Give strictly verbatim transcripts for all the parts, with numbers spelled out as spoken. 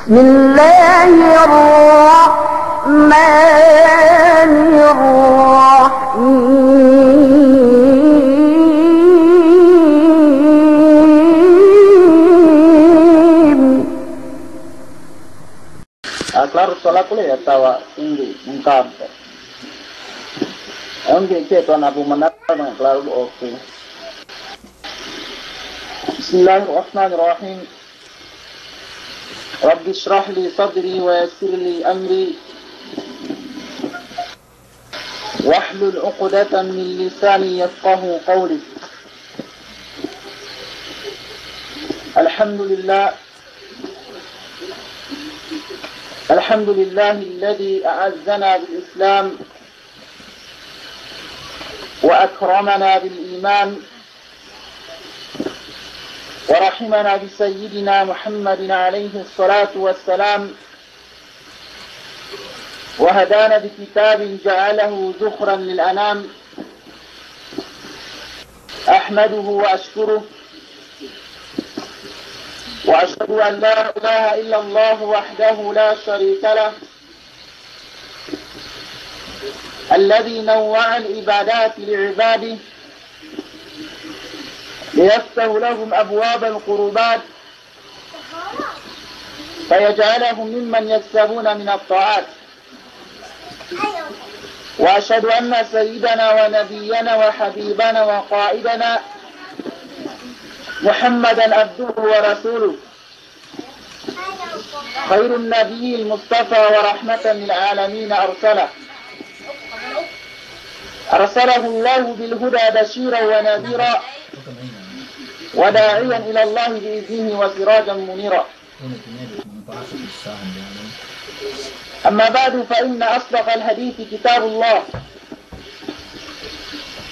بسم الله الرحمن الرحيم. Aklaro solaku le atawa tinggi mungkab. Ongge ke tuan Abu Manar mengaklaro, oke. بسم الله الرحمن الرحيم. رب اشرح لي صدري ويسر لي أمري واحلل عقدة من لساني يفقهوا قولي. الحمد لله. الحمد لله الذي أعزنا بالإسلام وأكرمنا بالإيمان ورحمنا بسيدنا محمد عليه الصلاة والسلام وهدانا بكتاب جعله ذخرا للأنام. أحمده وأشكره، وأشهد أن لا إله إلا الله وحده لا شريك له، الذي نوع العبادات لعباده ليفتح لهم أبواب القربات فيجعلهم ممن يكسبون من الطاعات. وأشهد أن سيدنا ونبينا وحبيبنا وقائدنا محمدا عبده ورسوله، خير النبي المصطفى ورحمة للعالمين أرسله، أرسله الله بالهدى بشيرا ونذيرا وداعيا إلى الله بإذنه وسراجا منيرا. أما بعد، فإن أصدق الحديث كتاب الله،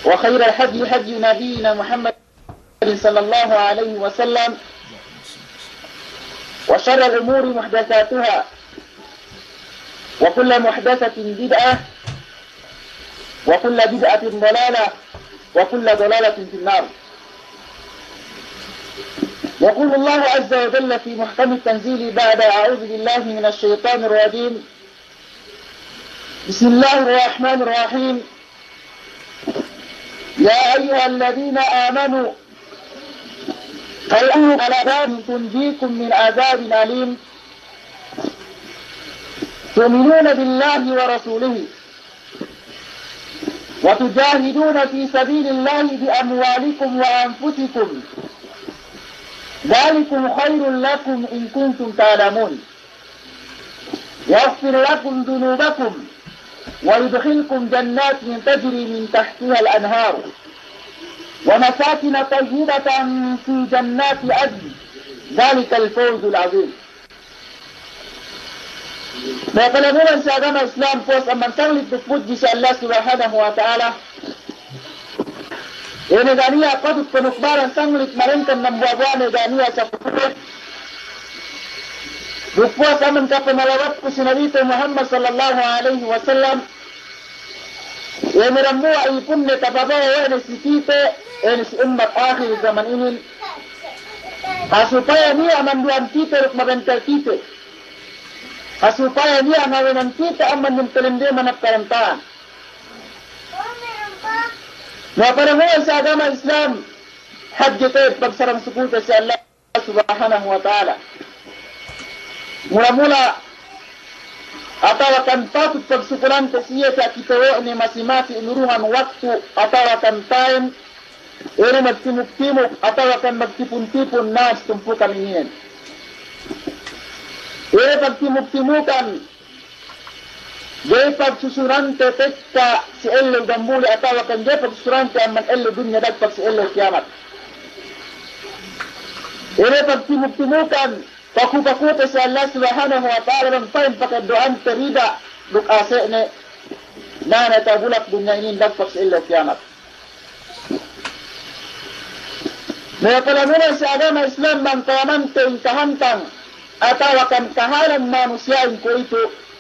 وخير الهدي هدي نبينا محمد صلى الله عليه وسلم، وشر الأمور محدثاتها، وكل محدثة بدعة، وكل بدعة ضلالة، وكل ضلالة في النار. يقول الله عز وجل في محكم التنزيل بعد أعوذ بالله من الشيطان الرجيم. بسم الله الرحمن الرحيم. يا أيها الذين آمنوا هل أدلكم على تجارة تنجيكم من عذاب أليم تؤمنون بالله ورسوله وتجاهدون في سبيل الله بأموالكم وأنفسكم ذلكم خير لكم إن كنتم تعلمون يغفر لكم ذنوبكم ويدخلكم جنات تجري من تحتها الأنهار ومساكن طيبة في جنات عدن ذلك الفوز العظيم. Me' palamunan si agama Islam, puwas amban sanglit duk pudji si Allah Subhanahu wa Ta'ala. Iye ne ga' niya' patut panukbalan sanglit malengkan dambuwa'-buwa' ne ga' niya' sapupulit. Duk puwas amban kapamalawatku si Nabite Muhammad sallallahu alaihi wasallam. Iye ne dambuwa' ipunne tapabawa' we' ne si kite, iye ne si ummat akhir zaman inin. Ha supaya niya' mandu'an kite duk mabentel kite. Ha supaya niya' ngawenan kite amban dem kalendeman duk kalantaan. Na, palamunan si agama Islam, hadje te pagsarang-sukulte si Allah Subhanahu wa Ta'ala. Mula-mula, atawa kan patut pagsukulante si iye, takite we' ne masi-masi inurungan waktu, atawa kan time, iye ne magtimuk-timuk, atawa kan magtipun-tipun, nas tumpukan inin. Iye ne pagtimuk-timukan, ga'i pagsusunante tekka si ellew dambuli atawa kan ga'i pagsusunante amban ellew dunya dagpak si ellew kiyamat. Iye ne pagtimuk-timukan, paku-pakute si Allah Subhanahu wa Ta'ala bang pa'in pakeddo'ante rida duk ase'ne, na ne tabulak dunya inin dagpak si ellew kiyamat. Me' palamunan si agama Islam, bang payamante in kahantang atawa kan kahalan manusiya'in kuwe'itu,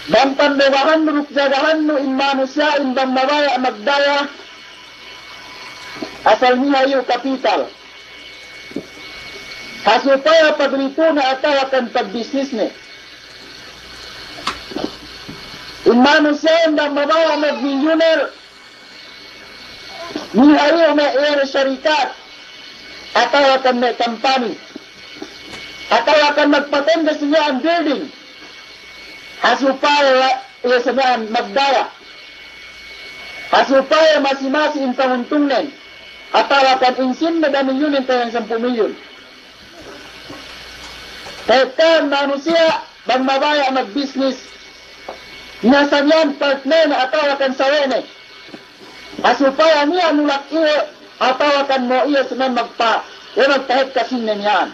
bang pandogahannu duk jagahannu in manusiya'in bang mabaya' magdaya, asal niya' iyu kapital. ha supaya paglitune atawa kan pagbisnisne. In manusiya'in bang mabaya' magmilyuner, nihayu me' iye ne sarikat, atawa kan me' kampani, atawa kan magpatende si miya'an building, ha supaya iye si miya'an magdaya, ha supaya masi-masi in panguntungnen, atawa kan in sīnne damilyunin tahinang sampū' milyun. Tekka manusiya' bang mabaya' magbisnis, niya' sa miya'an partnerne atawa kan sawe'ne, ha supaya niya' nulak iye atawa kan mo' iye si miya'an magpa-, iye magpahekka sīnne miya'an.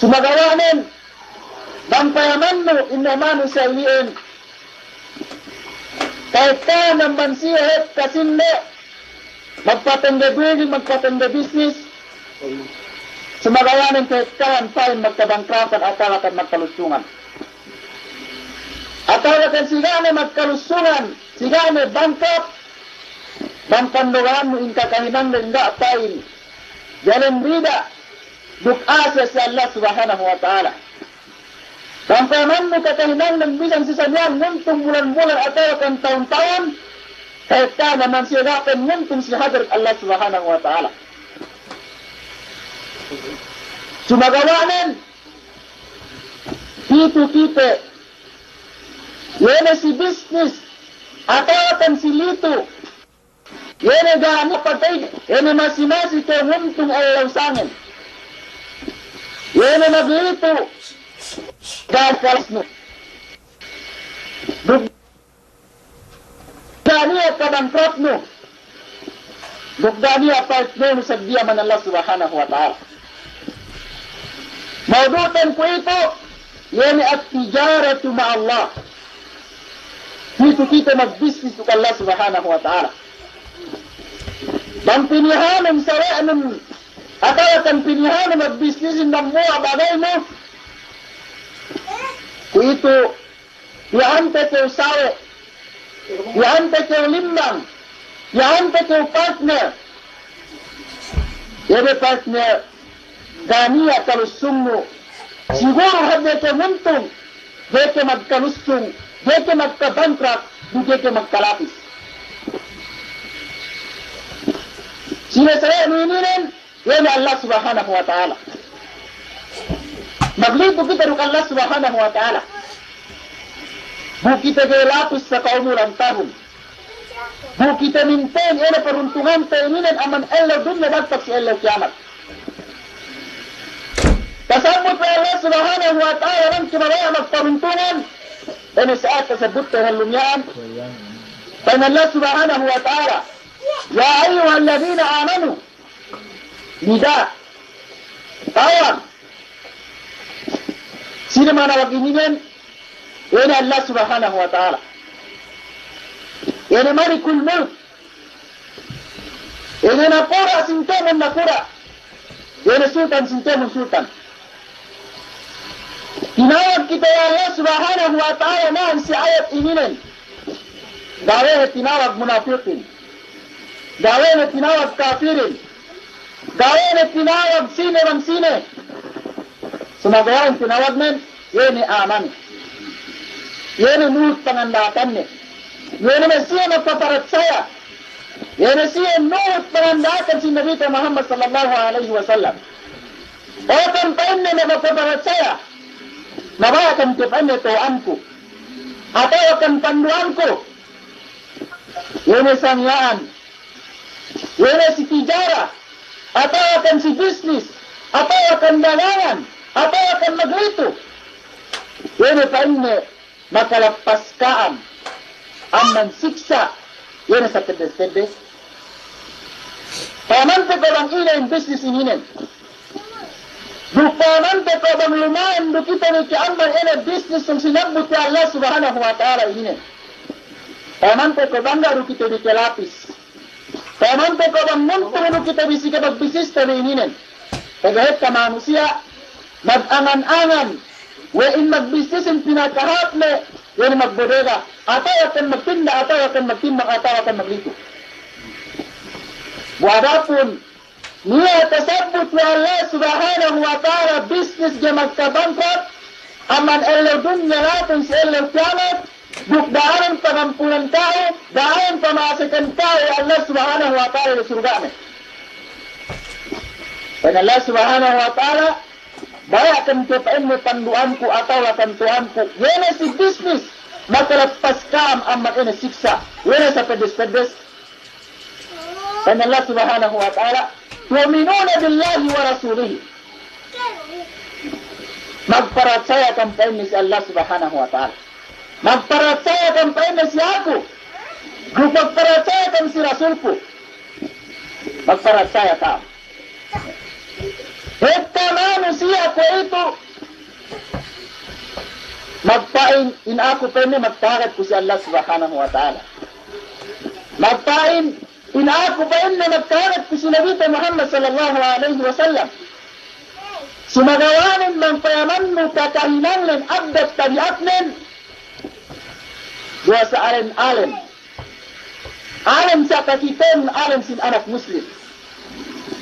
Sumagawa'nen, bang payamannu in me' manusiya' ili'in, kahekkahan amban siye hekka sīnne, magpatende building, magpatende bisnis, sumagawa'nen kahekkahan pa'in magkabangkratan atawa kan magkalusungan. Atawa kan si ga' ne magkalusungan, si ga' ne bankrupt, bang pandogahannu in kakahinangnen ga' pa'in diyalem rida duk ase si Allah Subhanahu wa Ta'ala. Bang payamannu kakahinangnen bisan si sa miya'an nguntung bulan-bulan atawa kan tahun-tahun, kahekkahan amban siye ga' pa'in nguntung si hadarat Allah Subhanahu wa Ta'ala. Sumagawa'nen, pitu kite, iye ne si bisnis, atawa kan si litu, iye ne ga' niya' patey, iye ne masi-masi kew nguntung ellew sangem. Iye ne maglitu, ga' kalasnu. Duk ga' niya' kabangkruptnu. Duk ga' niya' partnernu sadiya man Allah Subhanahu wa Ta'ala. Mawdu'ten kuwe'itu, iye ne at-tijaratu ma'allah. Pitu kite magbisnis duk Allah Subhanahu wa Ta'ala. Bang pinihanun sawe'nun, atawa kan pinihanun magbisnisin dambuwa' bagaynu, kuwe'itu, iya'ante kew sawe', iya'ante kew limbang, iya'ante kew partner. Iye ne partner, ga' niya' kalusungnu. Siguru hadja kew nguntung, ga'i kew magkalusung, ga'i kew magkabangkrut, duk ga'i kew magkalapis. Sine sawe'nu ininen, iye ne Allah Subhanahu wa Ta'ala. Maglitu kite duk Allah Subhanahu wa Ta'ala. Bu kite ga'i lapis sa ka'umulan tahun. Bu kite minten iye ne paruntungante ininen amban ellew dunya dagpak si ellew kiyamat. Tasabbut we' Allah Subhanahu wa Ta'ala bang kite mabaya' magparuntungan. Iye ne sa'at tasabbut we' hallum iyan. Pa'in Allah Subhanahu wa Ta'ala, "Ya ayyuhalladhina amanu." Nida'. Tawag. Sine manawag ininen? Iye ne Allah Subhanahu wa Ta'ala. Iye ne Malikul Mulk. Iye ne nakura' sin kēmon nakura'. Iye ne Sultan sin kēmon sultan. Tinawag kite we' Allah Subhanahu wa Ta'ala na'an si ayat ininen. Ga' we' ne tinawag munapikin. Ga' we' ne tinawag kapirin. Ga' we' ne tinawag sine bang sine. Sumagawa' in tinawagnen, iye ne amanu. Iye ne nuhut panganda'akanne. Iye ne me' siye magpaparatsaya. Iye ne siye nuhut panganda'akan si Nabite Muhammad sallallahu alaihi wasallam. O kan pa'inne me' magpaparatsaya, mabaya' kan ke pa'inne tolo'anku, atawa kan pandu'anku. Iye ne sa miya'an, iye ne si tijara, atawa kan si bisnis, atawa kan dagangan, atawa kan maglitu. Iye ne pa'inne makalappas ka'am amban siksa', iye ne sa teddes-teddes. Payamante ko' bang ine in bisnis ininen. Duk payamante ko' bang luma'en du kite bi ke amban ine bisnis sung sinabbut we' Allah Subhanahu wa Ta'ala ininen. Payamante ko' bang ga' du kite bi ke lapis. Payamante ko' bang nguntung du kite bi si ke pagbisniste bi ininen. Pegge' hekka manusiya' magangan-angan we' in magbisnisin pinakahāpne, iye ne magbodega, atawa kan magtinda', atawa kan magtimbang, atawa kan maglitu. Bu adapun Niya' tasabbut we' Allah Subhanahu wa Ta'ala bisnis ga'i magkabangkrut, amban ellew dunya lahat si ellew kiyamat, duk da'anen pangampunan ka'u, da'anen pama'asekan ka'u we' Allah Subhanahu wa Ta'ala diyalem surga'ne. Pa'in Allah Subhanahu wa Ta'ala, baya' ka'am ke pa'inne pandu'anku atawa tantu'anku, iye ne si bisnis, makalappas ka'am amban ine siksa', iye ne sa peddes-peddes. Pa'in Allah Subhanahu wa Ta'ala, "Tu'minuna billahi wa rasulihi." Magparatsaya ka'am pa'inne si Allah Subhanahu wa Ta'ala. Magparatsaya ka'am pa'inne si aku. Duk magparatsaya ka'am si Rasulku. Magparatsaya ka'am. Hekka manusiya' kuwe'itu magpa'in, in aku pa'inne magtagad ku si Allah Subhanahu wa Ta'ala. Magpa'in, in aku pa'inne magtagad ku si Nabite Muhammad sallallahu alaihi wasallam. Sumagawa'nen bang payamannu kakahinangnen addat tabi'atnen, duwa sa alen-alen. Alen sa pakitenu, alen sin anak muslim.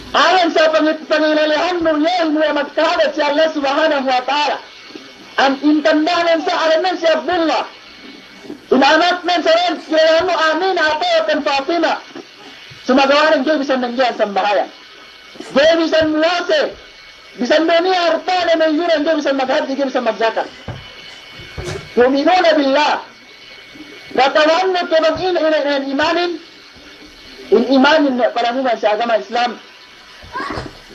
Alen sa pangi-, pangilalehannu, iye ne magtagad si Allah Subhanahu wa Ta'ala. An in tanda'nen sa alennen si Abdullah. In anaknen sa alen kilalehannu Amina atawa kan Fatima. Sumagawa'nen ga'i bisan nanggihan sambahayang. Ga'i bisan muwase. Bisan du niya' artane milyunan, ga'i bisan maghadji, ga'i bisan magjakat. Tu'minuna billah. Kata'uhannu ke bang ine, ine, ine imanin. In imanin ne palamuman si agama Islam.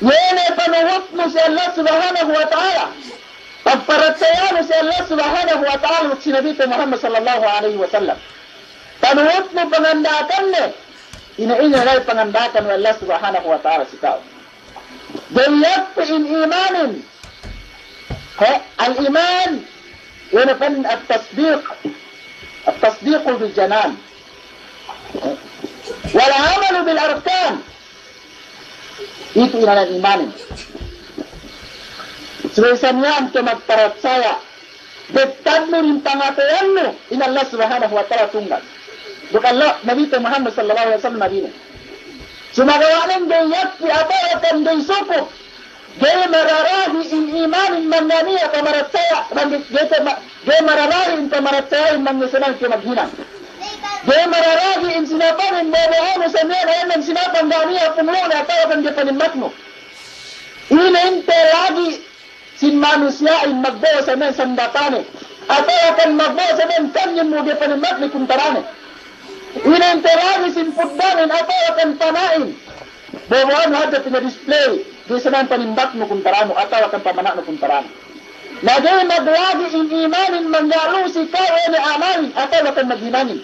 Iye ne panuhutnu si Allah Subhanahu wa Ta'ala. Pagparatsayanu si Allah Subhanahu wa Ta'ala duk si Nabite Muhammad sallallahu alaihi wasallam. Panuhutnu panganda'akanne. Ine-ine la'i panganda'akan we' Allah Subhanahu wa Ta'ala si ka'u. Ga'i yakfi in imanin. He, al-iman, iye ne pa'in at-tasdiq. At-tasdiqu bil janan. He. Wal amalu bil arkan. Itu inanan imanin. Subey sa miya'an ke magparatsaya. Bettadnu in pangateyannu, in Allah Subhanahu wa Ta'ala tunggal. Duk Allah, Nabite Muhammad sallallahu alaihi wasallam nabine. Sumagawa'nen ga'i yakfi atawa kan ga'i sukup. Ga'i mararahi in imanin mangganiya pamaratsaya, mangge-, ga'i ma-, ga'i mararahi in pamaratsayahin mangge senan ke maghinang. Ga'i mararahi in sinapanin bobo'onu sa miya'an ayan sinapang ganiya punglu'ne atawa kan ga'i panimbaknu. Ine inte lagi' sin manusiya'in magbo'o sa miya'an sandatane, atawa kan magbo'o sa miya'an kanyun mu ga'i panimbakne kuntarane. Ine inte lagi' sin puddanin atawa kan pana'in. Bobo'onu hadja pinadisplay, ga'i sa miya'an panimbaknu kuntaranu, atawa kan pamana'nu kuntaranu. Na ga'i maglagi' in imanin manggalu si ka'u ine amalin, atawa kan maghinangin.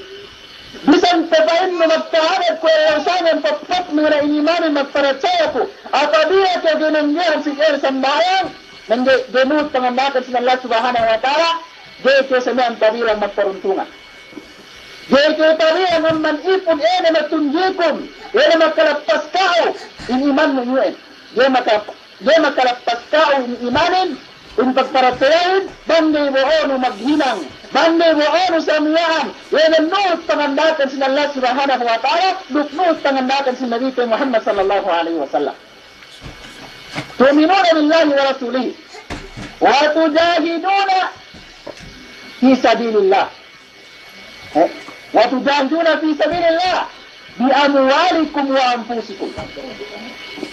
Bisan pe pa'innu magtahadad ku ellew sangem pappatnu na in imanin magparatsaya ku, apabila kew ga'i nanggihan si el sambahayang, nangge-, ga'i nuhut panganda'akan sin Allah Subhanahu wa Ta'ala, ga'i kew sa miya'an tabilang magparuntungan. Ga'i kew tabilang amban ipun ine matunjikun, ine makalappas ka'u, in imannu iyu'en. Ga'i maka- Ga'i makalappas ka'u in imanin, in pagparatsayahin, bang ga'i bo'onu maghinang, bang ga'i bo'onu sa miya'an, iye ne nuhut panganda'akan sin Allah Subhanahu wa Ta'ala, duk nuhut panganda'akan sin Nabite Muhammad sallallahu alaihi wasallam. Tu'minuna billahi wa rasulihi, wa tujahiduna fi sabilillah. Eh, wa tujahiduna fi sabilillah bi amwalikum wa anfusikum.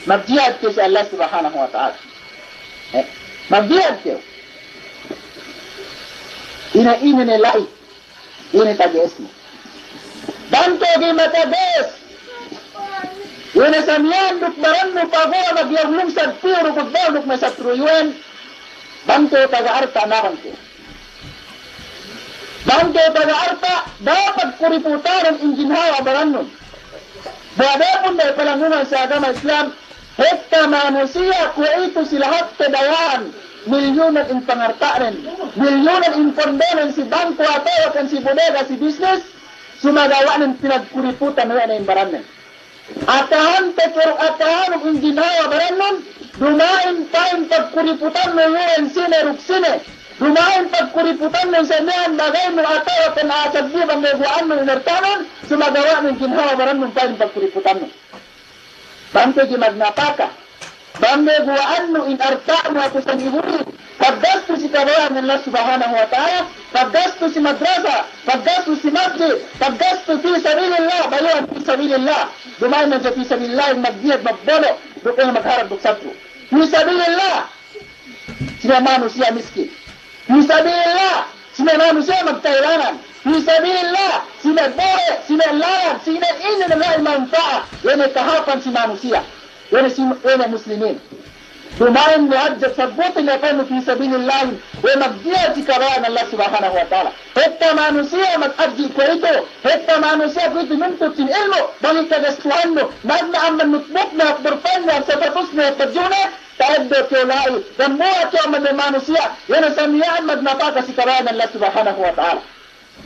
Magjihad kew si Allah Subhanahu wa Ta'ala. Eh, magjihad kew. Ine, ine ne la'i, ine tagesnu. Bang kew ga'i matages, ine sa miya'an duk barannu paguwa' magiyag lungsad piyu duk magbalu duk me' satru' iyu'en, bang kew taga arta' na bang kew. Bang kew taga arta', dapat kuriputanen in ginhawa barannun. Buwat depun da'i palangungan si agama Islam, hekka manusiya' kuwe'itu si lahatte daya'an, milyunan in pangarta'nen, milyunan in pondonen si bangko atawa kan si bodega, si bisnis, sumagawa'nen pinagkuriputan we' ne in barannen. Akahante kew, akahanun in ginhawa barannun, duma'in pa'in pagkuriputannu iyu'en sine duk sine. Duma'in pagkuriputannu sa miya'an bagaynu atawa kan asal di bang ga'i guwa'annu in arta'nun, sumagawa'nun ginhawa barannun pa'in pagkuriputannu. Bang ga'i magnapaka, bang ga'i guwa'annu in arta'nu aku sangibunin, paggastu si kabaya'an Allah Subhanahu wa Ta'ala, paggastu si madrasa, paggastu si masjid, paggastu fi sabilillah, bayu'an fi sabilillah. Duma'in hadja fi sabilillah, in magjihad, magbolo', duk in magharap duk satru'. Fi sabilillah. Si me' manusiya' miskin. Fi sabilillah, si me' manusiya' magkahilangan. Fi sabilillah, si me' bore', si me' lalan, si me' ine ne la'i manfa'at, iye ne kahāpan si manusiya', iye ne si, iye ne muslimin. Duma'in ne hadja sabbutin ne pa'innu fi sabilillah, we' magjihad si kabaya'an Allah Subhanahu wa Ta'ala. Hekka manusiya' mag'adji' kuwe'itu, hekka manusiya' kuwe'itu nuntut sin ilmu', bang ikagestuhannu, magna amban notebookne, hap pulpennu, hap sapatusne, hap badjune, ta'eddo' kew la'i, dambuwa' kew amban me' manusiya', iye ne sa miya'an magnapaka si kabaya'an Allah Subhanahu wa Ta'ala.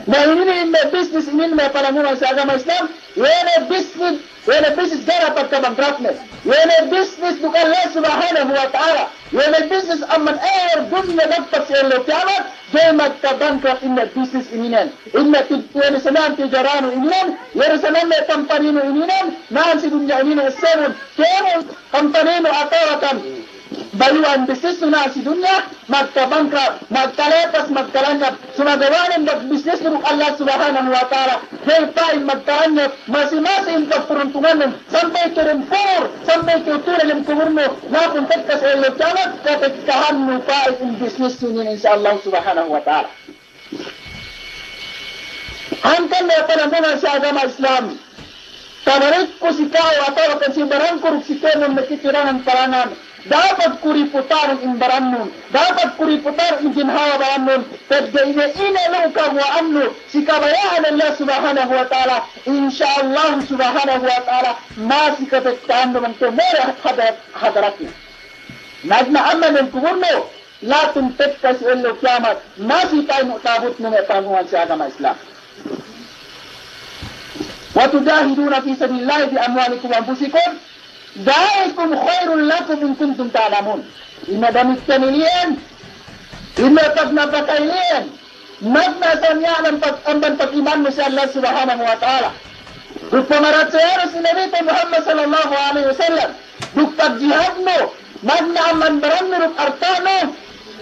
Na inin, inin me' bisnis inin me' palanguwan si agama Islam, iye ne bisnis, iye ne bisnis ga' ne pagka-bankrupt ne. Iye ne bisnis duk Allah Subhanahu wa Ta'ala. Iye ne bisnis amban akhir dunya dappat si ellew kiyamat, ga'i magka-bankrupt inin me' bisnis ininen. Inin me' ti-, iye ne sanan tijaranu ininen, iye ne sanan me' kampaninu ininen, na'an si dunya ininen esebun, kēmon kampaninu atawa kan bayu'an bisnisnu na'an si dunya, magka-bankrupt, magkalepas, magkalanyap. Sumagawa' nen magbisnisnu duk Allah Subhanahu wa Ta'ala, ga'i pa'in magkalanyap, masi-masi in kaparuntungannu, sampay kew dem kubur, sampay kew tuli dem kuburnu, lapun tekka si ellew kiyamat, katekkahannu pa'in in bisnisnu inin, insya Allah Subhanahu wa Ta'ala. Hangkan me' palanguwan si agama Islam, tabalikku si ka'u atawa kan si barangku duk si kēmon me' kitirangan palangan, dapat ku riputarun in barannun, dapat ku riputarun in ginhawa barannun, pegge' ine-ine lu'u kaguwa'annu si kabaya'an Allah Subhanahu wa Ta'ala, insya Allah Subhanahu wa Ta'ala, masi katekkahannu bang kew mole' hadarat, hadaratnu. Nagna' amban dem kuburnu, lapun tekka si ellew kiyamat, masi pa'in tabutnu me' palanguwan si agama Islam. Wa tujahiduna fi sabilillahi bi amwalikum wa anfusikum, dhalikum khairul lakum in kuntum ta'lamun. Ine damikkiyan ili'en, ine pagnapaka ili'en, magna' sa miya'an pag-, amban pag'imannu si Allah Subhanahu wa Ta'ala. Duk pamaratsayanu si Nabite Muhammad sallallahu alaihi wasallam. Duk pagjihadnu, magna' amban barannu duk arta'nu,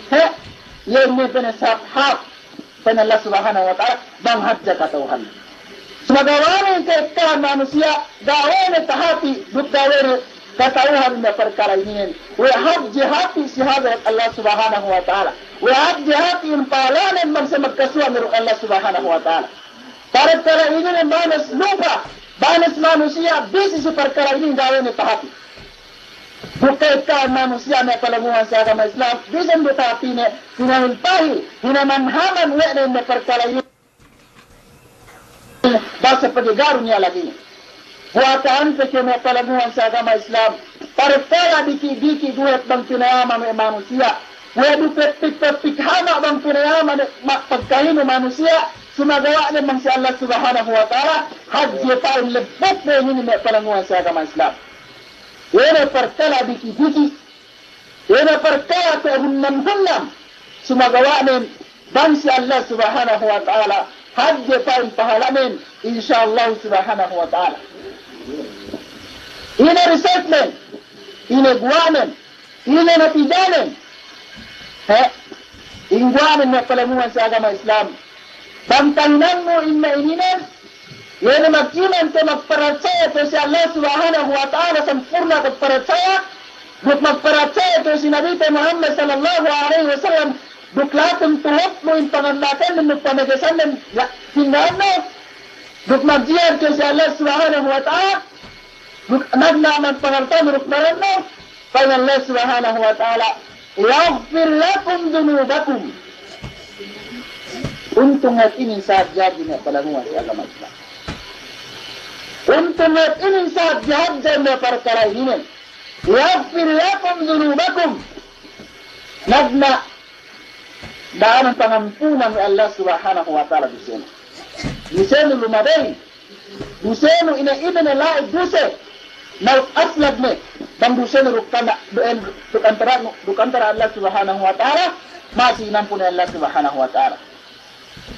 he, iye ne pene sahāp-hāp, pa'in Allah Subhanahu wa Ta'ala, bang hadja kata'uhan. Sumagawa' nen ka'ekkahan manusiya', ga' we' ne tahāti, duk ga' we' ne kata'uhan me' parkala' ininen. We' hadje hāti si hadarat Allah Subhanahu wa Ta'ala. We' hadje hāti in pahala'nen bang siye magkasuwa' ne duk Allah Subhanahu wa Ta'ala. Parkala' inin banes lupa, banes manusiya' bisi si parkala' inin ga' we' ne tahāti. Duk ka'ekkahan manusiya' me' palanguwan si agama Islam, bisan du tahātine, hinahil-pahil, hinaman-haman we' ne me' parkala' inin. Basa pegge' ga' du niya' lagi'. Buwat ante ke me' palanguwan si agama Islam, parkala' diki'-diki' du hep bang pinayaman we' manusiya'. We' du pepik-pepik hama' bang pinayaman ma-, pagkahinu manusiya', sumagawa' ne bang si Allah Subhanahu wa Ta'ala, hadje pa'in lebbut ne inin me' palanguwan si agama Islam. Iye ne parkala' diki'-diki'. Iye ne parkala' ke hunnam-hunnam. Sumagawa' ne bang si Allah Subhanahu wa Ta'ala, hadje pa'in pahala'nen, insya Allah Subhanahu wa Ta'ala. Ine result-nen, ine guwa'nen, ine natijanen. He, in guwa'nen me' palanguwan si agama Islam. Bang tahinangnu in me' ininen, iye ne mag'iman kew, magparatsaya kew si Allah Subhanahu wa Ta'ala, sampurna' pagparatsaya, duk magparatsaya kew si Nabite Muhammad sallallahu alaihi wasallam, duk lahat tuhutnu in panganda'akannu duk pamegesannu, la-, tindahannu, duk magjihad kew si Allah Subhanahu wa Ta'ala, duk nagna' amban pangalta'nu duk barannu, pa'in Allah Subhanahu wa Ta'ala, yaghfir lakum dhunubakum. Untung hep inin sahadje-hadje me' palanguwan si agama Islam. Untung hep inin sahadje-hadje me' parkala' ininen. Yaghfir lakum dhunubakum. Nagna' da'anan pangampunan we' Allah Subhanahu wa Ta'ala dusenu. Dusenu lumabey. Dusenu ine-ine ne la'i duse. Na duk aslag ne. Bang dusenu duk kana-, du-, en-, duk antara, duk antara Allah Subhanahu wa Ta'ala, masi inampun Allah Subhanahu wa Ta'ala.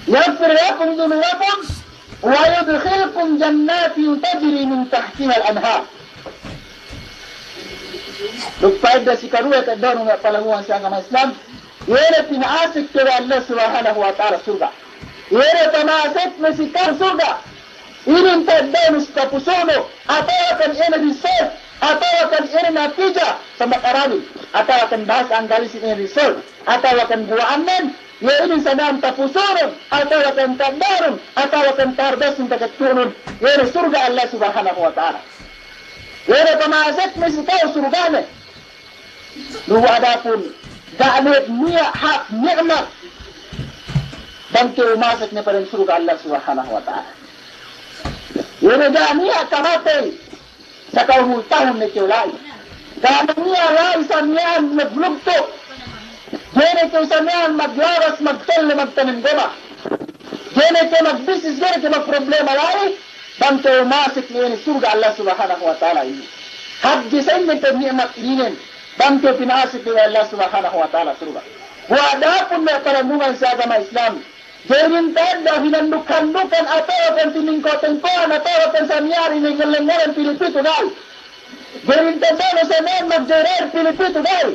Yaghfir lakum dhunubakum wa yudkhilkum jannatin tajri min tahtihal anhar. Duk pa'idda si kaduwe ta'eddo'nu me' palanguwan si agama Islam, iye ne pina'asek kew we' Allah Subhanahu wa Ta'ala surga'. Iye ne pamasek ne si ka'u surga'. Inin ta'eddo'nu si kapusu'nu, atawa kan inin result, atawa kan inin natija, sambak Arabin, atawa kan bahasa Anggalisin inin result, atawa kan buwa'annen, iye inin sanam kapusu'nun, atawa kan ta'eddo'nun, atawa kan tarbasin takattu'nun, iye ne surga' Allah Subhanahu wa Ta'ala. Iye ne pamasek ne si ka'u surga'ne. Lu'u adapun ga' ne niya' hāp ni'mat bang kew masek ne pa dem surga' Allah Subhanahu wa Ta'ala. Iye ne ga' niya' kamatey, saka umul tahun ne kew la'i. Ga' ne niya' la'i sa miya'an maglugtu'. Ga'i ne kew sa miya'an maglabas, magtelle, magtanem goma. Ga'i ne kew magbisis, ga'i ne kew magproblema la'i. Bang kew masek ne iye ne surga' Allah Subhanahu wa Ta'ala inin. Hadje sa'ingge pe ni'mat ininen, bang kew pinasek ne we' Allah Subhanahu wa Ta'ala surga'. Bu adapun me' palanguwan si agama Islam, ga'i inin ta'eddo' hinanduk-handukan atawa kan tiningko'-tingko'an atawa kan sa miya'an ine ngelleng-ngelleng pī-pitu ga'i. Ga'i inin ta'eddo' sa miya'an magjoyride pī-pitu ga'i.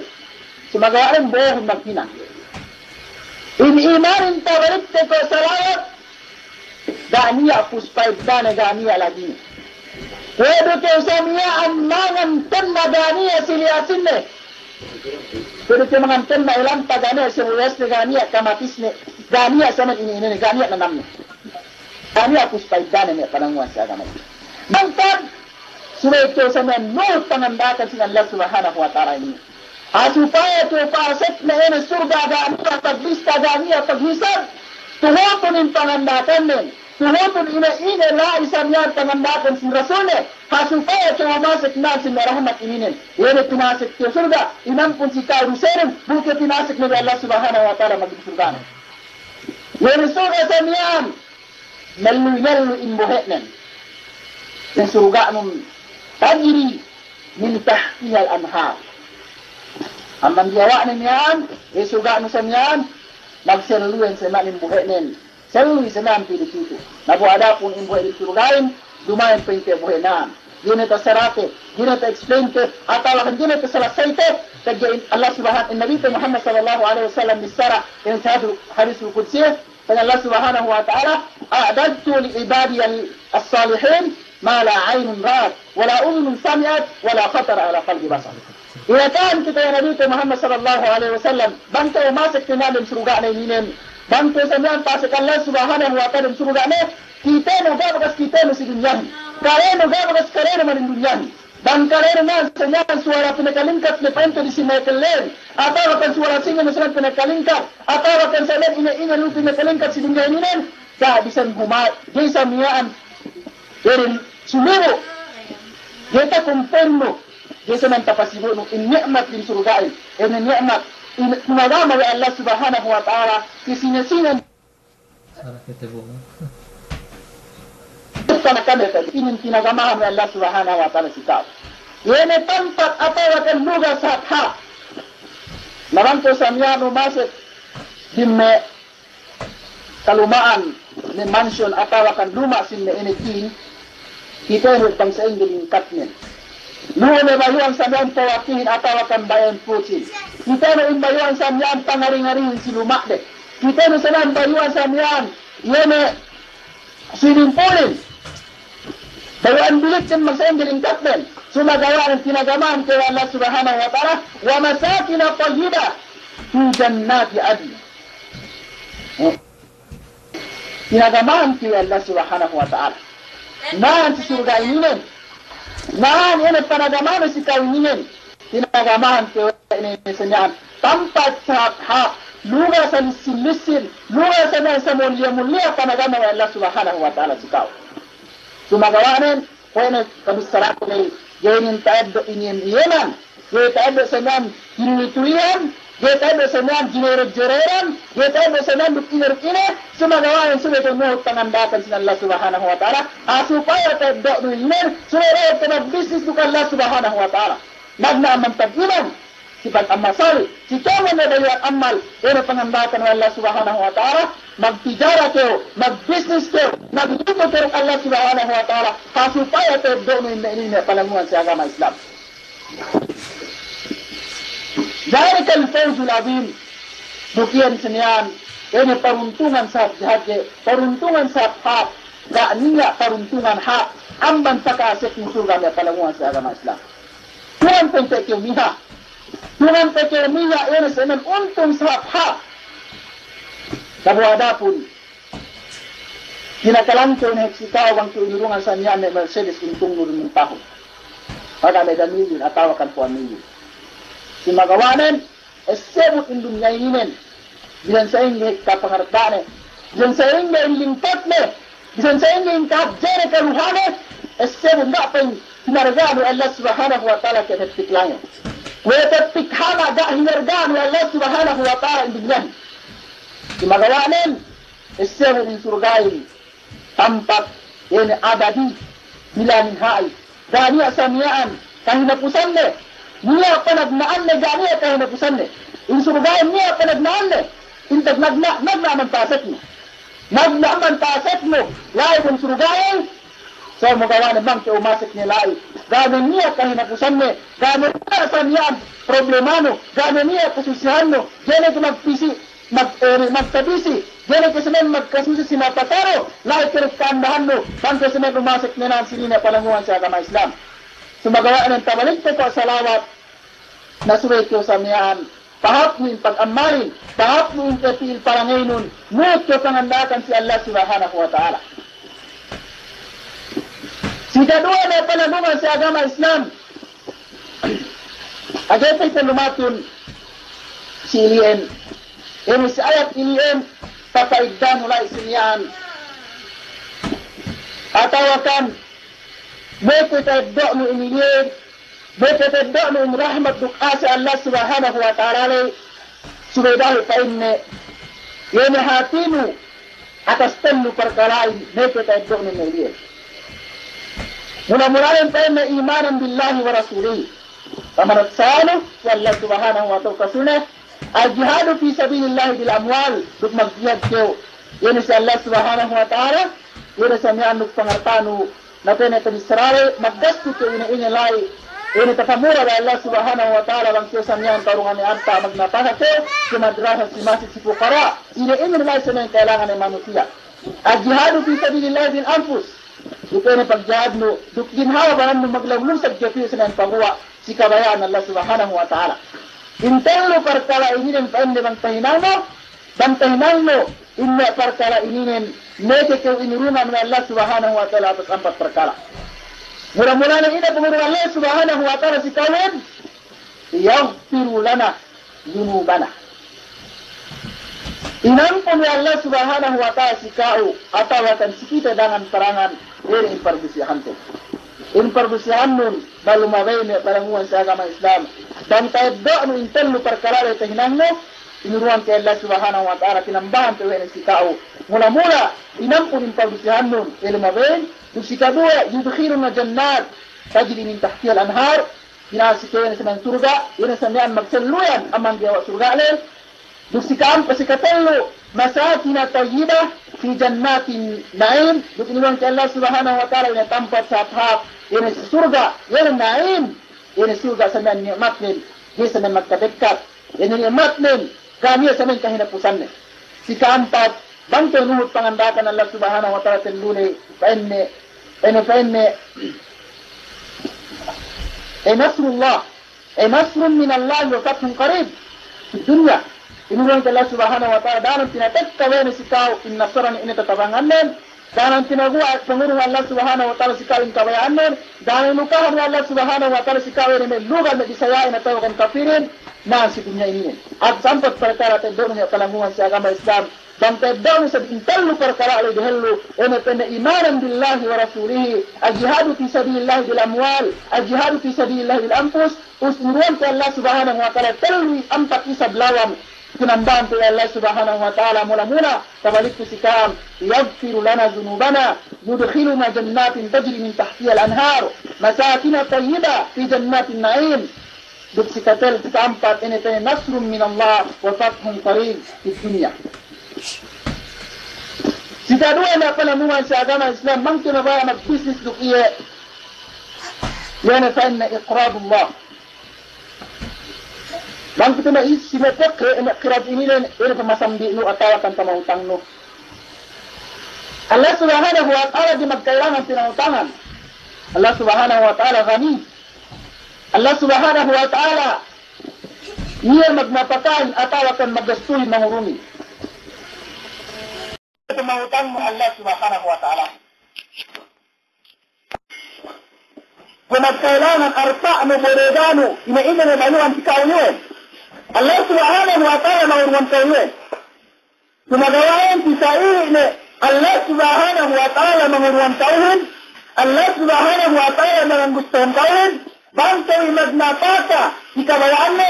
Sumagawa' inin bohong maghinang. In imanin tabalikte ko' salawat, ga' niya' puspa'iddane, ga' niya' lagine. Kuwe' du kew sa miya'an mangan tenna' ga' niya' siliyasinne. Kuwe' du kew mangan tenna' ilampa ga' niya' sibuyasne, ga' niya' kamatisne, ga' niya' samen ine-inene, ga' niya' nanamne. Ga' niya' puspa'iddane me' palanguwan si agama. Bang kew subey kew sa miya'an nuhut panganda'akan sin Allah Subhanahu wa Ta'ala inin. Ha supaya kew pasek ne ine surga' ga' niya' pagbista, ga' niya' paghisab, tuhutun in panganda'akannen, tuhutun ine-ine la'i sa miya'an panganda'akan sin Rasulne, ha supaya kew masek ne sin me' rahmat ininen. Iye ne pinasek kew surga', inampun si ka'u dusenun, bu kew pinasek ne we' Allah Subhanahu wa Ta'ala magsurga'ne. Iye ne surga' sa miya'an, melluy-melluy in bohe'nen. In surga'nun tajri min tahtihal anhar. Amban diyawa'ne miya'an, in surga'nu sa miya'an, magselluyen sa miya'an in bohe'nen. Selluy sa miya'an pī-pitu. Na bu adapun in bohe' di surga'in, duma'in pa'inte bohe'nen. Ga'i ne tasarate, ga'i ne ta-explainte, atawa kan ga'i ne tasalasayte, pegge' in Allah Subhanahu, in Nabite Muhammad sallallahu alaihi wasallam bissara, in si hadis, hadisul qudsi, Pa'in Allah Subhanahu wa Ta'ala, "A'dadtu li ibadiyal as-salihin ma la aynun ra'at, wa la udhunun sami'at, wa la khatara ala qalbi bashar." Inakahan kite we' Nabite Muhammad sallallahu alaihi wasallam, bang kew masek ne dem surga'ne inin, bang kew sa miya'an pasek Allah Subhanahu wa Ta'ala dem surga'ne, kitenu ga' bakas kitenu si dunyahin, kalenu ga' bakas kalenu man dunyahin. Bang kalenu miya'an sa miya'an suwara pinakalingkat ne pa'inte disi Michael Learn, atawa kan suwara singin ne sa miya'an pinakalingkat, atawa kan sa miya'an ine-ine lu pinakalingkat si dunya inin, ga' bisan guma'in, ga'i sa miya'an irin sumubu', ga'i takumpennu, ga'i sa miya'an tapasibu'nu, in ni'mat din surga'in, in ni'mat, in, in agama we' Allah Subhanahu wa Ta'ala, si sine-sine Sara kite bu. Bukan akan inin tinagamahan we' Allah Subhanahu wa Ta'ala si ka'u. Iye ne tampat atawa kan luga sahat hāp. Na bang kew sa miya'an umasek diyalem me' kaluma'an, me' mansion atawa kan luma' sin me' ine king. Kitenu bang sa'ingge lingkatnen. Lu'u ne bayu'an sa miya'an pawakihin atawa kan bayu'an pusin. Kitenu in bayu'an sa miya'an pangari-ngarihin si luma'de. Kitenu sa miya'an bayu'an sa miya'an, iye ne swimming poolin. Bayu'an bilikten bang sa'ingge lingkatnen. Sumagawa' ne tinagamahan kew we' Allah Subhanahu wa Ta'ala, "Wa masakina tayyibatin fi jannati adn." Eh. Tinagamahan kew we' Allah Subhanahu wa Ta'ala. Na'an si surga' ininen. Na'an ine panagamahan si ka'u ininen. Tinagamahan kew we' ine sa miya'an tampat sahat hāp, luga salissin-lissin, luga sa miya'an samulliya-mulliya panagama we' Allah Subhanahu wa Ta'ala si ka'u. Sumagawa' nen, kuwe' ne kabissaraku ne, ga'i inin ta'eddo' inin iyenan, ga'i ta'eddo' sa miya'an hinuwi-tuwihan, ga'i ta'eddo' sa miya'an jinered-jereran, ga'i ta'eddo' sa miya'an duk ine duk ine, sumagawa' nen subey kew nuhut panganda'akan sin Allah Subhanahu wa Ta'ala, ha supaya ta'eddo'nu inin, subey kew magbisnis duk Allah Subhanahu wa Ta'ala. Magna' amban pag'iman, si pag'amal salih, si kēmon ne bayu'an amal, ine panganda'akan we' Allah Subhanahu wa Ta'ala, magtijara kew, magbisnis kew, magluto kew duk Allah Subhanahu wa Ta'ala, ha supaya ta'eddo'nu inin, inin palanguwan si agama Islam. Dhalikal fawzul adhim. Duk iyan si miya'an, ine paruntungan sahadje-hadje, paruntungan sahap-hap, ga' niya' paruntungan hap, amban paka'asek in surga' me' palanguwan si agama Islam. Tuhan pente kew miha. Tuhan pente kew miha, ine si miya'an untung sahap-hap. Tabu adapun kinakalangkew ne si ka'u bang kew inurungan sa miya'an me' Mercedes, untung lu limang tahun. Paga' me' damili atawa kan puwan mili. Simagawa'nen, essebut in dunya ininen, bisan sa'ingge kapangarta'ne, bisan sa'ingge in lingkatne, bisan sa'ingge in kahadjene kaluhane, essebut ga' pa'in hinarga'an we' Allah Subhanahu wa Ta'ala ke teppik lange'. We' teppik hama' ga' hinarga'an we' Allah Subhanahu wa Ta'ala in dunyahin. Simagawa'nen, essebut in surga'in tampat ine abadi, bila niha'i. Ga' niya' sa miya'an kahinapusanne. Niya' panagna'anne, ga' niya' kahinapusanne. In surga'in niya' panagna'anne. In tagnagna', nagna' amban pa'aseknu. Nagna' amban pa'aseknu. La'i duk surga'in. So, magawa'ne bang kew umasek ne la'i. Ga' ne niya' kahinapusanne. Ga' ne niya' sa miya'an problemanu. Ga' ne niya' kasusehannu. Ga'i ne kew magpisi'. Mag-, eh, magtabisi, ga'i ne kew sa miya'an magkasusi si mata ka'u, la'i kew ka'andahannu, bang kew sa miya'an umasek ne nan sinin me' palanguwan si agama Islam. Sumagawa' inin tabalik kew salawat, na subey kew sa miya'an, pahāpnu in pag'ammalin, pahāpnu in kepi'il palangaynun, nuhut kew panganda'akan si Allah Subhanahu wa Ta'ala. Si kaduwe me' palanguwan si agama Islam, Ajay pa'inte lumatun si ili'en. Ine si ayat ili'en, papa'idanu la'i si miya'an. Atawa kan, meke ta'eddo'nu in ili'en, meke ta'eddo'nu in rahmat duk ase Allah Subhanahu wa Ta'ala ley, subey dahu' pa'inne, iye ne hātinu, atas tellu parkala'in meke ta'eddo'nu ne ili'en. Mula-mulanen pa'inne imanan billahi wa rasulihi. Pamanutsa'anu si Allah Subhanahu wa Ta'ala, Rasulne, al-jihadu fi sabilillahi bil amwal, duk magjihad kew. Iye ne si Allah Subhanahu wa Ta'ala, iye ne sa miya'an duk pangarta'nu, na pa'inne tabissara we', maggastu kew ine-ine la'i, ine tapamura we' Allah Subhanahu wa Ta'ala bang kew sa miya'an karungan ne alta' magnapaka kew, si madrasa, si masjid, si pukara', ine-ine la'i sa miya'an ka'ilangan ne manusiya'. Al-jihadu fi sabilillahi bil anfus. Duk ine pagjihadnu, duk ginhawa banannu maglawlum sadja piyu sa miya'an paguwa', si kabaya'an Allah Subhanahu wa Ta'ala. In tellu parkala' ininen pa'inne bang tahinangnu, bang tahinangnu, in me' parkala' ininen, meke kew inurungan we' Allah Subhanahu wa Ta'ala atas ampat parkala'. Mula-mulane ine pangurung Allah Subhanahu wa Ta'ala si ka'uhin, yaghfiru lana dhunubana. Inampun we' Allah Subhanahu wa Ta'ala si ka'u, atawa kan si kite dangan-parangan, iye ne in parbisihante. In parbisihannun, balu mabey me' palanguwan si agama Islam. Bang ta'eddo'nu in tellu parkala' le tahinangnu, inurungan kew Allah Subhanahu wa Ta'ala, tinambahan pe we' ne si ka'u. Mula-mula, inampun in parbisihannun, iye ne mabey, duk si kaduwe, yudkhiluna jannat, tajri min tahtihal anhar, Pinasek kew iye ne sa miya'an surga', iye ne sa miya'an magselluyan amban diyawa' surga' ley. Duk si ka'ampat, si katellu, masakina tayyiba fi jannatin na'im. Duk inurungan kew Allah Subhanahu wa Ta'ala ine tampat sahāp-hāp, iye ne si surga', iye ne na'im, iye ne surga' sa miya'an ni'matnen, iye sa miya'an magkabekkat, iye ne ni'matnen, ga' niya' sa miya'an kahinapusannen. Si ka'ampat, bang kew nuhut panganda'akan Allah Subhanahu wa Ta'ala tellu ley, pa'inne, pa'inne, pa'inne, e nasrullah, e nasrun minallahi wa fathun qarib fid dunya. Inurungan kew Allah Subhanahu wa Ta'ala, daran tinatekka we' ne si ka'u in nasara ne ine tatabangannen, daran tinaguwa' pangurung Allah Subhanahu wa Ta'ala si ka'u in kabaya'annen, daran lukahan we' Allah Subhanahu wa Ta'ala si ka'u ine me' lugal me' Bisaya ine tawag kapirin, na si dunya ininen. At sa'ampat parkala' ta'eddo'nu me' palanguwan si agama Islam, bang ta'eddo'nu isab in tellu parkala' ley dehellu, ine pa'inne imanan billahi wa rasulihi, al-jihadu fi sabilillahi bil amwal, al-jihadu fi sabilillahi bil anfus, us inurungan kew Allah Subhanahu wa Ta'ala tellu ampat isab lawan, tinambahan pe we' Allah Subhanahu wa Ta'ala mula-mula, tabalik ku si ka'am, yaghfiru lana dhunubana, yudkhiluna jannatin tajri min tahtihal anhar, masakina tayyiba fi jannatin na'im. Duk si katel-, si ka'ampat ine pa'inne nasrun minallah wa fathun qarib fid dunya. Si kaduwe me' palanguwan si agama Islam, bang kew mabaya' magbisnis duk iye, iye ne pa'inne iqradullah. Bang kite me' is-, si me' pekre, me' kiraji inin, inin pamasambi'nu atawa kan pama'utangnu. Allah Subhanahu wa Ta'ala di' magkailangan pina'utangan. Allah Subhanahu wa Ta'ala ghani. Allah Subhanahu wa Ta'ala iye magnapakahin atawa kan maggastuhin mangurungin. Pama'utangnu Allah Subhanahu wa Ta'ala. Kuwe' magkailangan arta'nu, bodeganu, ine-ine ne balu'an si ka'u iyan, Allah Subhanahu wa Ta'ala mangurungan ka'u iyan. Sumagawa'in si sa'i ne Allah Subhanahu wa Ta'ala mangurungan ka'uhin, Allah Subhanahu wa Ta'ala manggustuhan ka'uhin, bang kew magnapaka si kabaya'anne,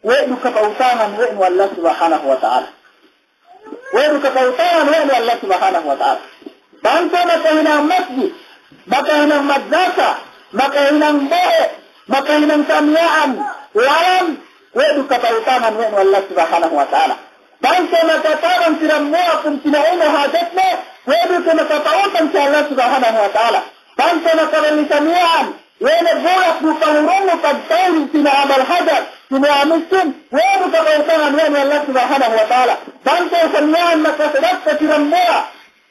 we' du kapa'utangan we' nu Allah Subhanahu wa Ta'ala. We' du kapa'utangan we' nu Allah Subhanahu wa Ta'ala. Bang kew makahinang masjid, makahinang madrasa, makahinang bohe', makahinang samiya'an, lalan, we' du kapa'utangan we' nu Allah Subhanahu wa Ta'ala. Bang kew makatabang si dambuwa' pungtina'inu hajatne, we' du kew makapa'utang si Allah Subhanahu wa Ta'ala. Bang kew makabelli samiya'an, we' ne bulak du pangurungnu pagtawil si me' amal hajat, si me' miskin, we' du kapa'utangan we' nu Allah Subhanahu wa Ta'ala. Bang kew samiya'an makasadakka si dambuwa'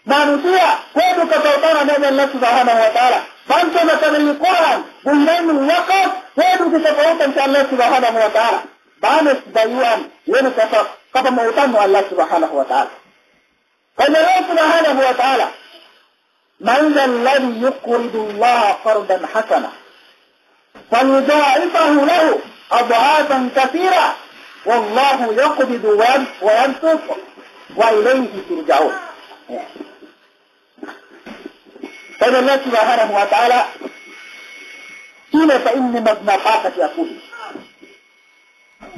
manusiya', we' du kapa'utangan we' nu Allah Subhanahu wa Ta'ala. Bang kew makabelli Kur'an, bu hinangnu wakaf, we' du kapa'utang si Allah Subhanahu wa Ta'ala. Bang ne si bayu'an, we' du kapa-, kapama'utangnu Allah Subhanahu wa Ta'ala. Pa'in Allah Subhanahu wa Ta'ala, من ذا الذي يقرض الله قرضا حسنا فيضاعفه له أضعافا كثيرة والله يقبض ويب-، ويبسط وإليه ترجعون. Pa'in Allah Subhanahu wa Ta'ala, sine pa'inne magnapaka si akuhin?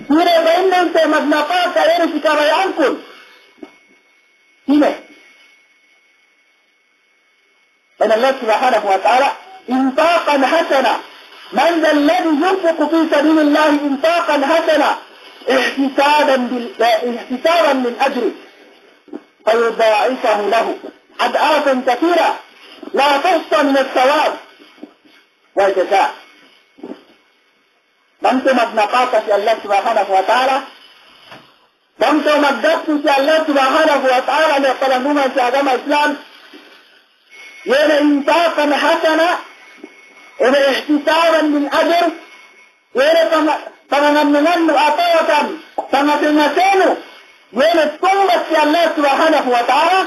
Sine pa'inne magnapaka iye ne si kabaya'ankun? Sine? Pa'in Allah Subhanahu wa Ta'ala, إنفاقا حسنا، من ذا الذي ينفق في سبيل الله إنفاقا حسنا احتسابا بال-، احتسابا من أجره فيضاعفه له أضعافا كثيرة لا تحصى من الثواب والجزاء. Bang kew magnapaka si Allah Subhanahu wa Ta'ala, bang kew maggastu si Allah Subhanahu wa Ta'ala, me' palanggungan si agama Islam, iye ne إنفاقا حسنا, iye ne احتسابا من أجره, iye ne pang-, pangannangannu atawa kan pangasel-ngaselnu, iye ne tumbas si Allah Subhanahu wa Ta'ala,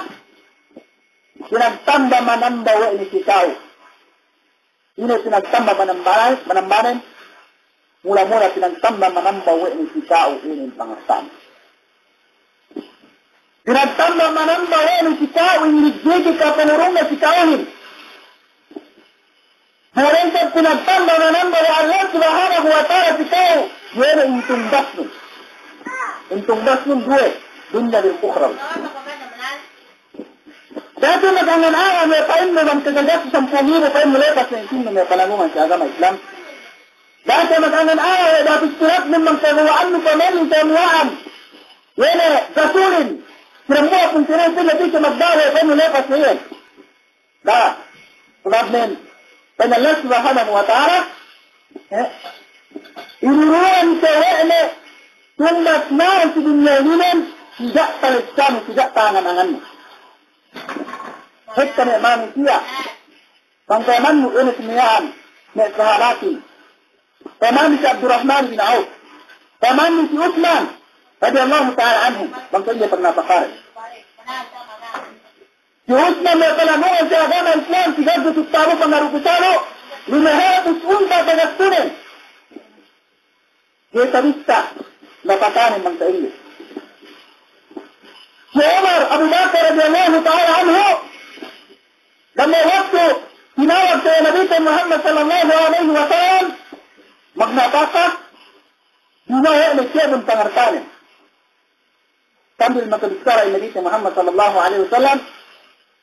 pinagtamba manamba we' ne si ka'u. Ine pinagtamba manambanen, manambanen? Mula-mula pinagtamba manamba we' ne si ka'u inin pangastan. Pinagtamba manamba we' ne si ka'u in rijiki kapangurungnu si ka'uhin. Bu diyalem pinagtamba manamba we' Allah Subhanahu wa Ta'ala si ka'u, iye ne in tumbasnu. In tumbasnu duwe, dunya bil ukhrawi. Dati magangan-angan we' pa'innu bang kagagastu sampū' ngibu pa'innu lepas ne, sinu me' palanggungan si agama Islam. Dati magangan-angan we' dapis piratnu bang kagawa'annu pameli samiya'an. Iye ne gasulin. Sinambuwa' pungtina'in pa'innu disi magdawe pa'innu lepas ne iyan. Da, sabab nen, pa'in Allah Subhanahu wa Ta'ala, eh, iruruwan kew we' ne tumbasna'an si dunya inin, si ga' talessanu, si ga' tangan-angannu. Hekka ne manusiya', bang payamannu ine si miya'an, me' sahabatin. Payamannu si Abdurrahman bin Auf, payamannu si Usman, radiyallahu ta'ala anhum, bang kew iye pagnapakade. Si Usman me' palanggungan si agama Islam, si gazwatu Tabuk pangaru ku salu, lime hatus unta' pagastunen. Ga'i tabissā napakanen bang sa'ingge. Si Umar, Abu Bakar radiyallahu ta'ala anhu, dambuwa' waktu tinawag siye Nabite Muhammad sallallahu alaihi wasallam magnapaka, duma'in we' ne kēmon pangarta'nen. Sambil makabissara in Nabite Muhammad sallallahu alaihi wasallam,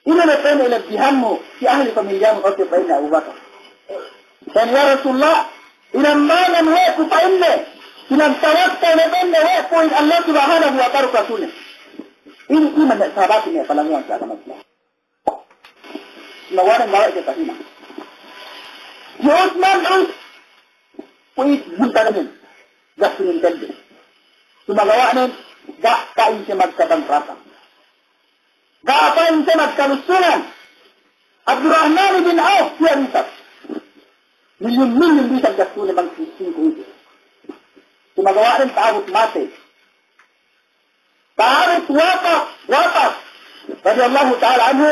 ine ne pa'in ilebbihanmu si ahli pamilyamu, o pa'inne Abu Bakar. Pa'in, ya Rasulullah, inambanan we' ku pa'inne, inam tawakkal ne pa'inne we' ku in Allah Subhanahu wa Ta'ala, Rasulne. Inin iman ne sahabatin ne palanggungan si agama Islam. Lawanan bawa' ke tahina. Si Usman, us, kuwit muntagan. Gastunen tebbe. Sumagawa'nen, ga' pa'in siye magkabankratan. Ga' pa'in siye magkalusungan. Abdurrahman bin Auf, siye bisan. Milyun-milyun bisan gastunen bang singku itu. Sumagawa'nen ta'abut matey. Ta'abut wafat, wafat. Radiyallahu ta'ala anhu.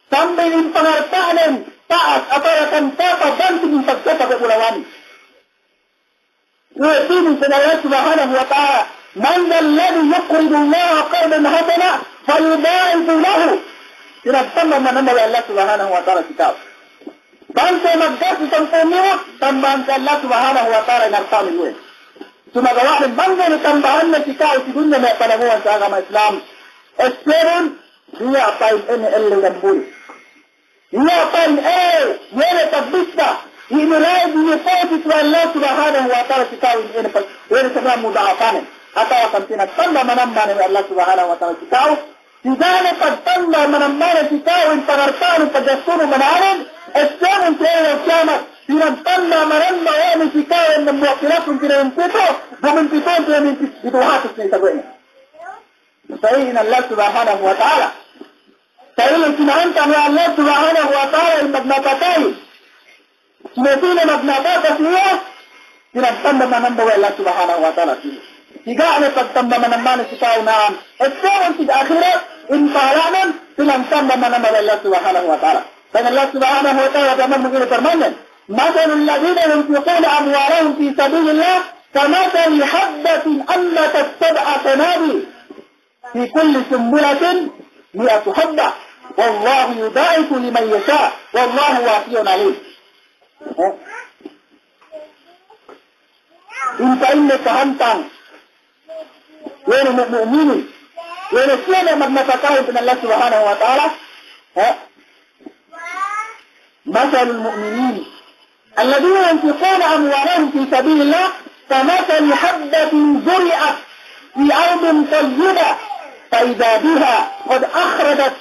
Sampay in pangarta'nen, ta'as, atawa kan tapa, banting in pagtapa ke bulawanin. Kuwe' inin pa'in Allah Subhanahu wa Ta'ala, "Man dhal ladhi yuqridu Allaha qardan hasana fayudha'ifahu lahu." Pinagtamba-manamba we' Allah Subhanahu wa Ta'ala si ka'u. Bang kew maggastu sampū' ngiwut, tambahan we' Allah Subhanahu wa Ta'ala in arta'nu iyan. Sumagawa' bang kew tambahan ne si ka'u si dunya me' panaguwan sa agama Islam. Esebun, niya' pa'in ine ellew damuli. Niya' pa'in, eh, iye ne pagbista, ine la'i ine pa'in si Allah Subhanahu wa Ta'ala si ka'u ine pa'in, iye ne sabab mudha'afane. Atawa kan pinagtamba-manamba ne Allah Subhanahu wa Ta'ala si ka'u, si da'a ne pagtamba-manamba ne si ka'u in pangarta'nu, paggastunu, mana'anen, esebun si ellew kiyamat, pinagtamba-manamba we' ne si ka'u in dambuwa' pinatun, pina'in pitu, duma'in pitu, duma'in pitu hatus ne saguwa' ne. Sa iyan Allah Subhanahu wa Ta'ala. Sa ilu sinahantang we' Allah Subhanahu wa Ta'ala in magnapakay. Sine-sine magnapaka si iye, pinagtamba-manamba we' Allah Subhanahu wa Ta'ala si iye. Tiga' ne pagtamba-manamba ne si ka'u na'am. Esebun si ahirat, in pahala'nen, pinagtamba-manamba we' Allah Subhanahu wa Ta'ala. Pa'in Allah Subhanahu wa Ta'ala, pa'in, magini parmanen, "Mathalul ladhina yunfiquna amwalahum fi sabilillah, kamathali habbatin anbatat sab'a sanabila." في كل سنبلة مائة حبة والله يضاعف لمن يشاء والله واسع عليم. Eh? In pa'inne kahantang we' ne me' mu'minin, we' ne siye ne magnapakahin, pa'in Allah Subhanahu wa Ta'ala, eh? مثل المؤمنين الذين ينفقون أموالهم في سبيل الله كمثل حبة زرعت في أرض طيبة فإذا بها قد أخرجت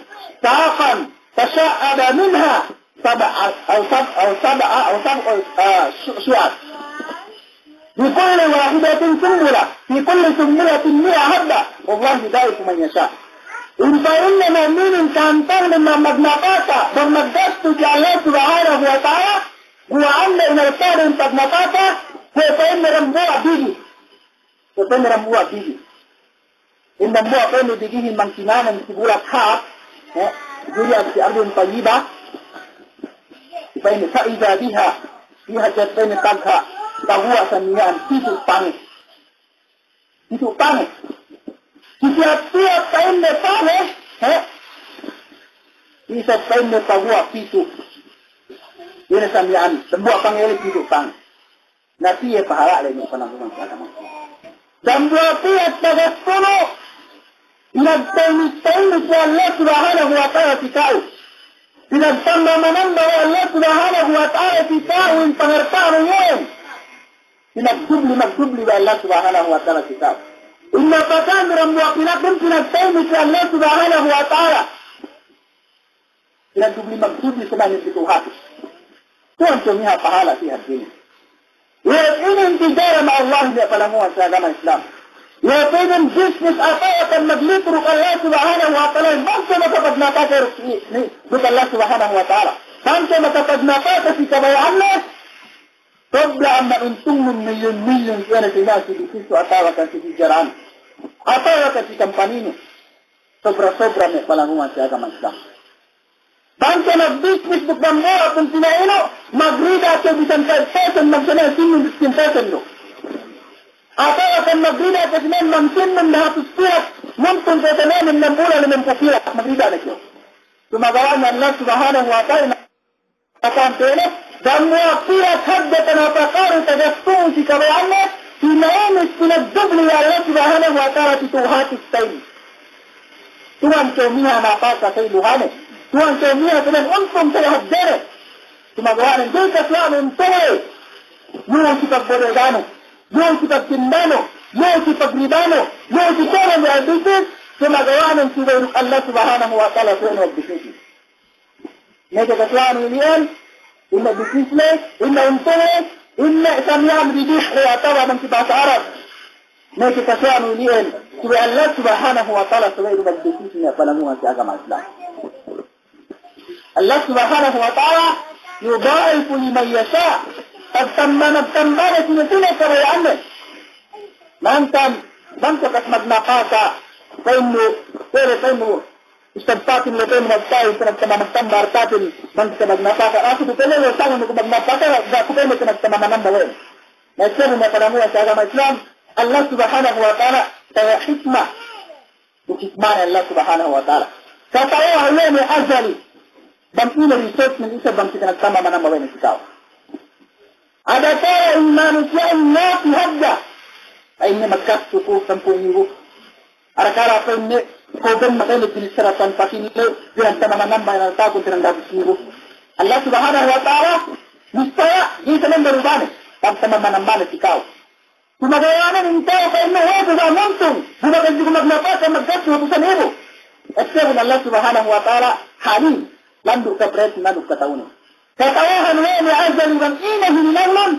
ساقا فشعب منها سبع أو سبع أو سبع أو سبع آه، ش- شعب في كل واحدة سنبلة، في كل سنبلة مائة حبة، والله يضاعف لمن يشاء. In pa'inne mu'minin kahantangnen magnapaka, bang maggastu si Allah Subhanahu wa Ta'ala, guwa'anne in arta'nen pagnapaka, kuwe' pa'inne dambuwa' bigi. Kuwe' pa'inne dambuwa' bigi. In dambuwa' pa'inne bigihin mangkinanen si bulak hāp, eh, زرعت في أرض طيبة, pa'inne فإذا بها, biha pa'inne pagka, paguwa' sa miya'an pitu' pange. Pitu' pange. Si tiyap-tiyap pa'inne pange, eh, isab pa'inne paguwa' pitu'. Ine sa miya'an, dambuwa' pange le pitu' pange. Na piye pahala' le me' panaguwan sa agama. Dambuwa' piye tagastunu, pinagtaymis-taymis we' Allah Subhanahu wa Ta'ala si ka'u. Pinagtamba-manamba we' Allah Subhanahu wa Ta'ala si ka'u in pangarta'nu iyan. Pinagdubli-magdubli we' Allah Subhanahu wa Ta'ala si ka'u. In napakanu dambuwa' pinatun pinagtaymis we' Allah Subhanahu wa Ta'ala. Pinagdubli-magdubli sa miya'an pitu' hatus. Tuwan, tuwan, miha pahala' si hātinen. Iye inin tijara me' Allah, me' panaguwan sa agama Islam. Iye inin bisnis atawa kan maglitu duk Allah Subhanahu wa Ta'ala, bang kew makapagnapaka duk, ni, duk Allah Subhanahu wa Ta'ala. Bang kew makapagnapaka si kabaya'anne, sobra amban untungnun milyun-milyun, iye ne si miya'an si bisnisnu atawa kan si tijaranu. Atawa kan si kampaninu. Sobra-sobra me' panaguwan sa agama Islam. Bang kew magbisnis duk dambuwa' pungtina'inu, magrida kew bisan five percent, bang kew ne sinnun fifteen percent du. Atawa kan magrida kew sinnun bang sinnun dahatus pirak, muntung kew sinnun enam bulan limempū' pirak, magrida ne kew. Sumagawa' Allah Subhanahu wa Ta'ala, katan tene, dambuwa' pirak hadja tanapakanu tagastunu si kabaya'anne, pinaymis pinagdubli we' Allah Subhanahu wa Ta'ala pitu' hatus tayin. Tuwan kew miha napaka sa iluhane. Tuwan kew miha sa iluhane untung sa haddene. Sumagawa'nen, ga'i kasuwa'nu untungne. Lu'u si pagbodeganu, lu'u si pagtindanu, lu'u si pagridanu, lu'u si pagridanu, sumagawa'nen subey duk Allah Subhanahu wa Ta'ala subey magbisnis. Meke kasuwa'nu ili'en, inne bisnisne, inne untungne, Ine' sa miya'an bidih atawa bang si bahasa Arab. Ne kite sa miya'an ili'en. Subey Allah Subhanahu wa Ta'ala subey du bang bidih niya' palanguhan si agama Islam. Allah Subhanahu wa Ta'ala yudha'ifu liman yasha'. Pagtamba-, magtamba ne sine-sine kabaya'anne. Mangkan, bang bakas magnapaka, pa'innu, pele pa'innu, Ustad Fatin le pa'innu magta'u, pinagtamba-, magtamba artatin, bang kite magnapaka. Aku du pele le sangem ku magnapaka, ga' ku pa'innu pinagtamba manamba we'. Na isab me' palanguhan si agama Islam, Allah Subhanahu wa Ta'ala, tahe' hikma. Duk hikmane Allah Subhanahu wa Ta'ala. Kata'uhan we' ne azali. Bang ine result ne isab bang kite nagtamba manamba we' ne si ka'u. Adakala in manusiya'in masi hadja. Pa'inne maggastu ku sampū' ngibu. Adakala pa'inne, koben maka'inne binisara Tuhan Fatin le, pinagtamba manamba in altakun tinang dabu ngibu. Allah Subhanahu wa Ta'ala, nissaya, ga'i sa mandarubane, pagtamba manambane si ka'u. Sumagawa' ne in ka'u pa'inne, we' ku ga' nguntung, duma'in si ku magnapaka maggastu hatusan ngibu. Essebun Allah Subhanahu wa Ta'ala, Halim, landu' kabrayat, landu' kata'unen. Kata'uhan we' ne azali bang ine hininangnun,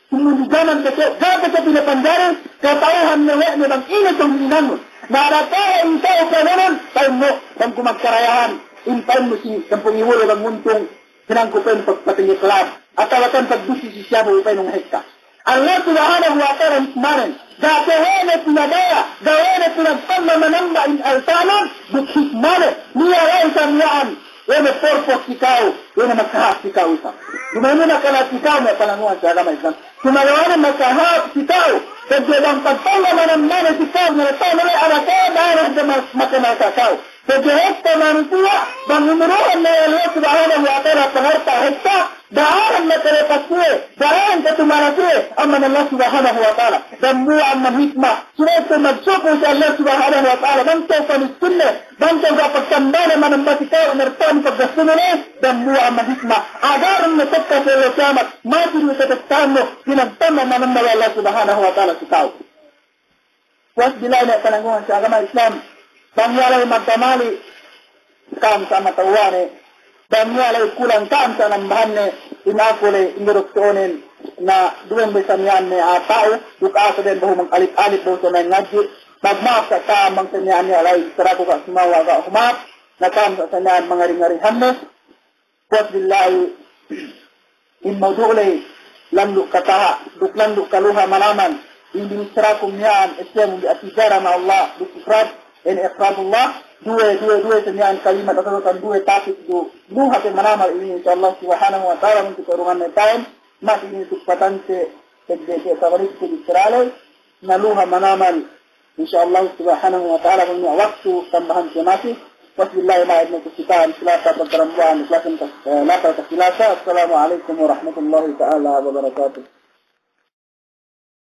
sumunu jaman kese', ga' kese' pinapanjari, kata'uhan ne we' ne bang ine sōng hininangnun. Na adakala in ka'u pa'inun, pa'innu, bang ku magkarayahan, in pa'innu si sampū' ngibu le bang nguntung, hinangku pa'in pag-, patengnge' kelab, atawa kan pagdusi si siyabu pa'inun hekka. Allah Subhanahu wa Ta'ala hikmanen, ga' pe we' ne pinadaya, ga' we' ne pinagtamba manamba in alta'nun, duk hikmane, niya' la'i sa miya'an, we' ne purpose si ka'u, we' ne makahāp si ka'u isab. Duma'in ne makahāp si ka'u me' palanguhan si agama Islam. Sumagawa' ne makahāp si ka'u, pegge' bang pagtamba manambane si ka'u, ne alta'nun le adakala daran hadja ma-, makanal si ka'u. Pegge' hekka manusiya', bang inuruhan ne Allah Subhanahu wa Ta'ala pangalta' hekka, daran makalepas siye, daran katumala siye, amban Allah Subhanahu wa Ta'ala. Dambuwa' amban hikma, subey kew magsukur si Allah Subhanahu wa Ta'ala, bang kew pamiskinne, bang kew ga' pagtambane manamba si ka'u in alta'nu paggastunun le, dambuwa' amban hikma. Agarun ne tekka si ellew kiyamat, masi du tetekkahannu, pinagtamba manamba we' Allah Subhanahu wa Ta'ala si ka'u. Puwas bila'i me' palanguhan si agama Islam, bang iye la'i magkamali, ka'am sa mata'uhane, bang iye la'i kulang, ka'am sa nambahanne, in aku la'i, in duk tu'unen, na duwen be sa miya'an me' a'a ta'u, duk aku den behu mag-alip-alip, behu sa miya'an ngadji', magma'ap sa ka'am bang sa miya'an iye la'i, saraku ga' sumawa' ga' huma'ap, na ka'am sa miya'an mangari-ngarihanne, Puwas bila'i, in mawdu' ley, landu' kataha', duk landu' kaluha manamal, in binissaraku miya'an, essebun bi at-tijara ma'allah, duk ifrad, in ifradullah, duwe, duwe, duwe sa miya'an kalimat atawa kan duwe topic du, luha pe manamal inin, insya Allah subhanahu wa ta'ala, untuk urungan ne ta'en, masi inin tukpatante, pegge' ke tabalik ke bissara ley, na luha manamal, insya Allah subhanahu wa ta'ala, bang niya' waktu tambahan ke masi. Wabillahi ma'id ne ku si ka'am Silasa pagkarambuwan, Silasa, eh, Silasa. Assalamu alaikum warahmatullahi ta'ala wabarakatuh.